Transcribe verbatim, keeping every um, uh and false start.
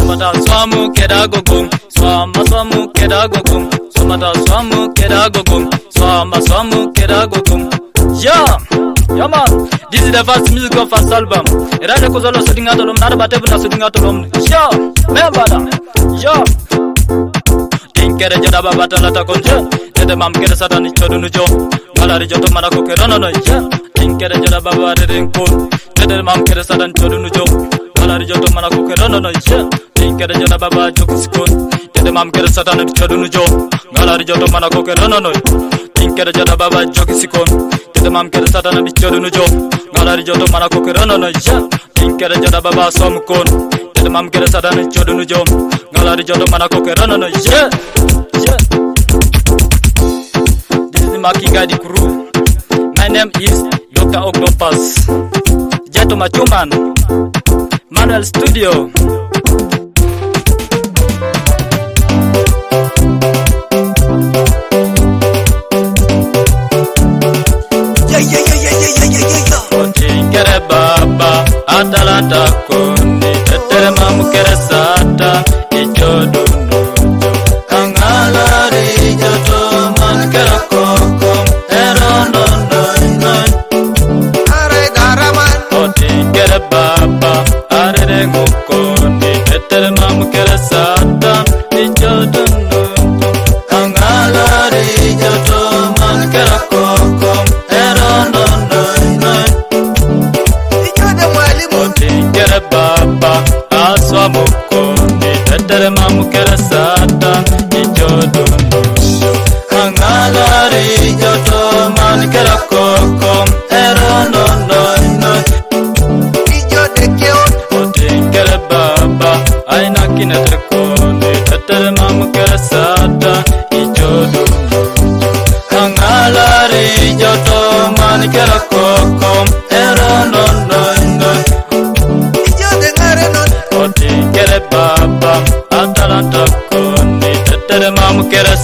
Bata swamu keda gogong. Swama swamu keda gogong. Swamata swamu keda gogong. Swama swamu keda gogong. Yeah, yeah man. This is the first music of first album. Era de kozolo sudinga tolom nada bate buna sudinga tolom. Yeah, member da. Yeah. Tinkere joda baba talata konje. Tete mam kere satan chodunu jo. Ngalari joto mana ko kerono no. Yeah. Tinkere joda baba de rinkun. Tete mam kere satan chodunu jo. Ngalari joto mana ko kerono no. Yeah. Tinkere joda baba jokisikon. Tete mam kere satan chodunu jo. Ngalari joto mana ko kerono no. Tinkere joda baba jokisikon. Tete mam kere satan chodunu jo. Ngalari joto mana ko kerono no. Yeah. Tinkere joda baba somkon. Tete mam kere satan chodunu jo. Ngalari joto mana ko kerono no. Yeah. Yeah. This is Makinga the crew. My name is Doctor Octopus. Jeto Machuman. Manuel Studio. Otingere baba, atalata koni, tetere mam kere satan, ichodunu. Angalari joto man kere koko, erono noi noi. Are daraman. Otingere baba, arere ngukoni, tetere mam kere satan, ichodunu. Angalari joto man kere koko, erono noi noi. Ichode mwalimu. Otingere baba, aswa mukoni, tetere mam kere satan, ichodunu. Angalari joto man kere koko, erono noi noi. Ichode keot. Otingere baba, aina kinete koni, tetere mam kere satan, ichodunu. Angalari joto man kere koko, erono noi noi. Ichode ngare non. Otingere baba, atalata koni, tetere mam kere